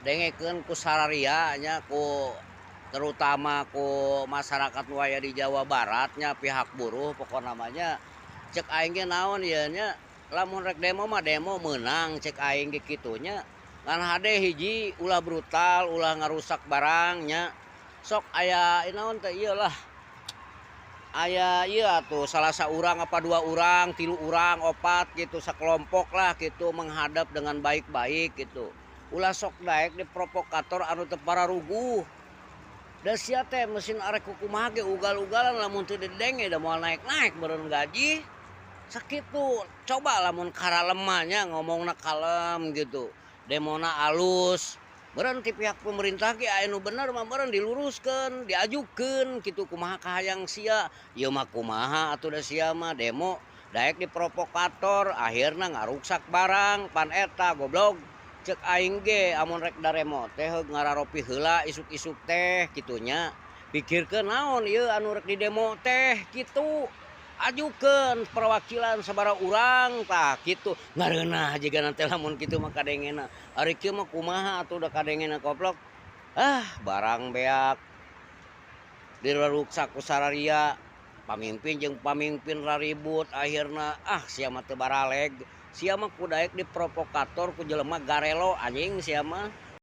Dengekeun ku sararia nya, ku terutama ku masyarakat nu aya di Jawa Barat nya, pihak buruh pokona mah nya. Cek aing ge naon ieu nya, lamun rek demo mah demo meunang cek aing ge kitu nya. Ngan hade hiji, ulah brutal, ulah ngarusak barang nya. Sok aya naon teh ieu lah, aya ieu atuh salah saurang apa dua urang, tilu urang, opat gitu, sakelompok lah gitu menghadap dengan baik-baik gitu. Ulah sok daek di provokator anu teu pararuguh. Da sia teh mesin arek kukumaha ge ugal-ugalan, lamun teu didenge da moal naek-naek meureun gaji. Sakitu, coba lamun karalem mah nya, ngomongna kalem gitu. Demona alus. Meureun ti pihak pemerintah ge aya nu bener mah meureun diluruskeun, diajukeun kitu kumaha kahayang sia. Ieu mah kumaha atuh da sia mah demo daek di provokator akhirna ngaruksak barang, pan eta goblok. Cek aing ge amun rek daremo teh ngararopi heula isuk-isuk teh kitu nya. Pikirkeun naon ieu anu rek didemo teh kitu. Ajukeun perwakilan sabaraha urang tah kitu. Ngareunah jigana teh lamun kitu mah kadengena. Ari kieu mah kumaha atuh da kadengena koplok. Ah, barang beak diraruksak ku sararia, pamimpin jeung pamimpin raribut akhirna. Ah, sia mah teu baraleg. Sia mah ku daek diprovokator ku jelema garelo anjing sia mah.